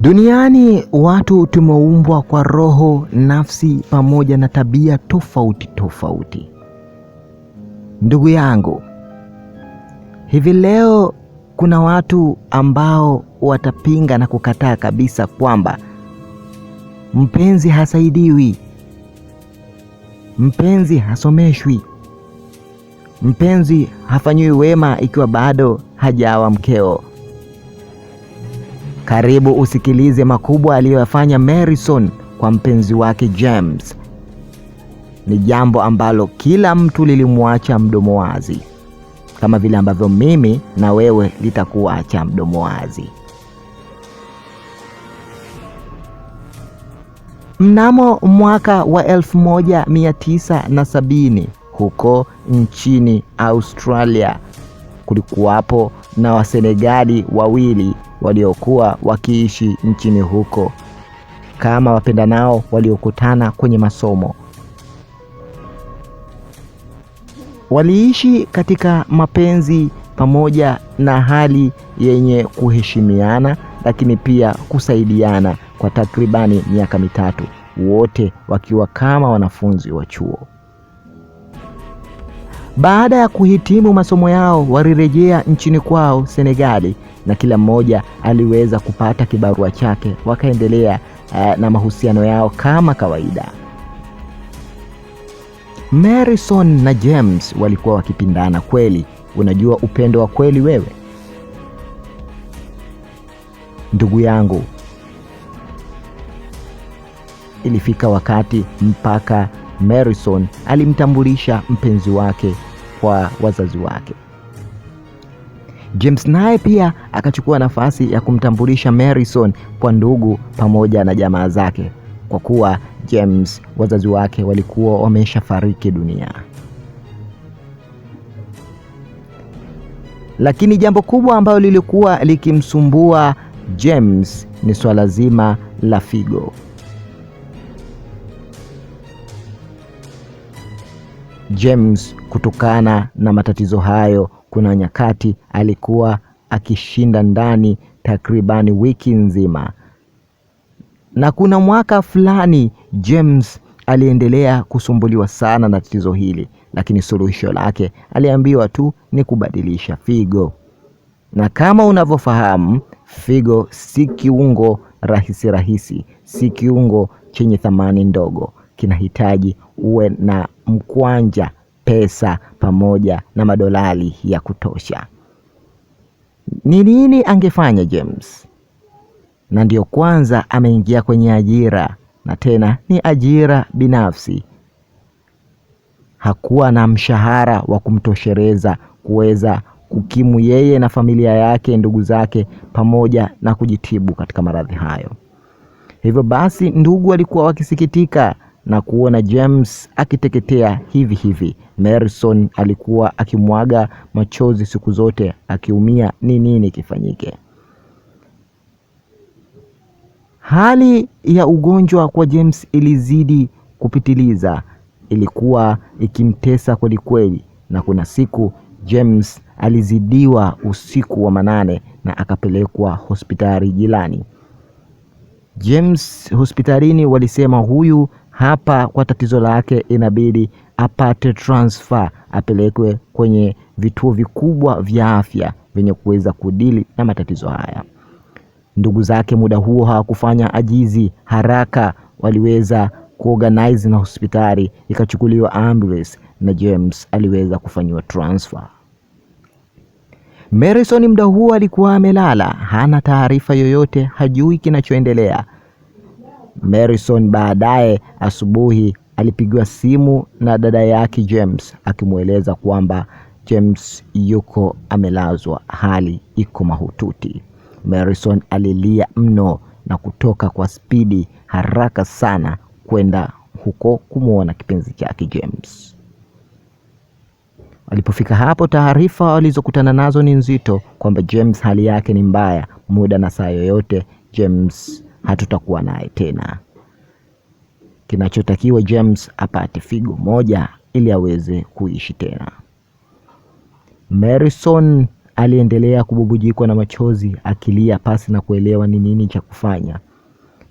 Duniani watu tumeumbwa kwa roho, nafsi pamoja na tabia tofauti tofauti. Ndugu yangu, hivi leo kuna watu ambao watapinga na kukataa kabisa kwamba mpenzi hasaidiwi, mpenzi hasomeshwi, mpenzi hafanyiwi wema ikiwa bado hajawa mkeo. Karibu usikilize makubwa aliyoyafanya Marison kwa mpenzi wake James. Ni jambo ambalo kila mtu lilimwacha mdomo wazi, kama vile ambavyo mimi na wewe litakuacha mdomo wazi. Mnamo mwaka wa 1970 huko nchini Australia, kulikuwapo na Wasenegali wawili waliokuwa wakiishi nchini huko kama wapendanao waliokutana kwenye masomo. Waliishi katika mapenzi pamoja na hali yenye kuheshimiana, lakini pia kusaidiana kwa takribani miaka 3, wote wakiwa kama wanafunzi wa chuo. Baada ya kuhitimu masomo yao, walirejea nchini kwao Senegali, na kila mmoja aliweza kupata kibarua chake. Wakaendelea na mahusiano yao kama kawaida. Marison na James walikuwa wakipindana kweli. Unajua upendo wa kweli wewe? Ndugu yangu, ilifika wakati mpaka Marison alimtambulisha mpenzi wake kwa wazazi wake. James naye pia akachukua nafasi ya kumtambulisha Marison kwa ndugu pamoja na jamaa zake, kwa kuwa James wazazi wake walikuwa wameshafariki dunia. Lakini jambo kubwa ambalo lilikuwa likimsumbua James ni swala zima la figo. James, kutokana na matatizo hayo, kuna nyakati alikuwa akishinda ndani takribani wiki nzima. Na kuna mwaka fulani James aliendelea kusumbuliwa sana na tatizo hili, lakini suluhisho lake aliambiwa tu ni kubadilisha figo. Na kama unavyofahamu, figo si kiungo rahisi rahisi, si kiungo chenye thamani ndogo. Kinahitaji uwe na mkwanja, pesa pamoja na madolari ya kutosha. Ni nini angefanya James? Na ndio kwanza ameingia kwenye ajira, na tena ni ajira binafsi. Hakuwa na mshahara wa kumtosheleza kuweza kukimu yeye na familia yake, ndugu zake, pamoja na kujitibu katika maradhi hayo. Hivyo basi ndugu walikuwa wakisikitika na kuona James akiteketea hivi hivi. Marison alikuwa akimwaga machozi siku zote, akiumia ni nini kifanyike. Hali ya ugonjwa kwa James ilizidi kupitiliza, ilikuwa ikimtesa kweli kweli. Na kuna siku James alizidiwa usiku wa manane na akapelekwa hospitali jirani. James hospitalini walisema huyu hapa kwa tatizo lake inabidi apate transfer, apelekwe kwenye vituo vikubwa vya afya vyenye kuweza kudili na matatizo haya. Ndugu zake muda huo hawakufanya ajizi, haraka waliweza kuorganize na hospitali ikachukuliwa ambulance na James aliweza kufanyiwa transfer. Marison muda huo alikuwa amelala, hana taarifa yoyote, hajui kinachoendelea. Marison baadaye asubuhi alipigiwa simu na dada yake James akimueleza kwamba James yuko amelazwa, hali iko mahututi. Marison alilia mno na kutoka kwa spidi haraka sana kwenda huko kumuona kipenzi chake James. Walipofika hapo, taarifa walizokutana nazo ni nzito, kwamba James hali yake ni mbaya, muda na saa yoyote James hatutakuwa naye tena. Kinachotakiwa James apate figo moja ili aweze kuishi tena. Marison Aliendelea kububujikwa na machozi akilia pasi na kuelewa ni nini cha kufanya.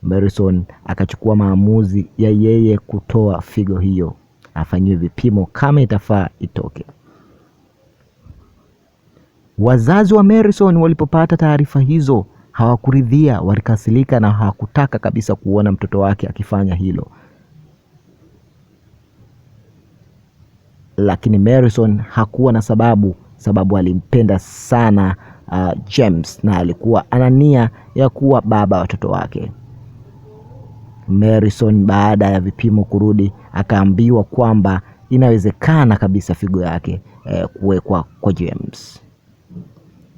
Marison akachukua maamuzi ya yeye kutoa figo hiyo, afanyiwe vipimo kama itafaa itoke. Wazazi wa Marison walipopata taarifa hizo hawakuridhia, walikasirika na hawakutaka kabisa kuona mtoto wake akifanya hilo. Lakini Marison hakuwa na sababu, sababu alimpenda sana James na alikuwa ana nia ya kuwa baba watoto wake. Marison baada ya vipimo kurudi akaambiwa kwamba inawezekana kabisa figo yake kuwekwa kwa James.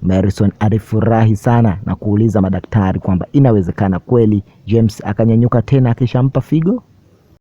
Marison alifurahi sana na kuuliza madaktari kwamba inawezekana kweli James akanyanyuka tena akishampa figo.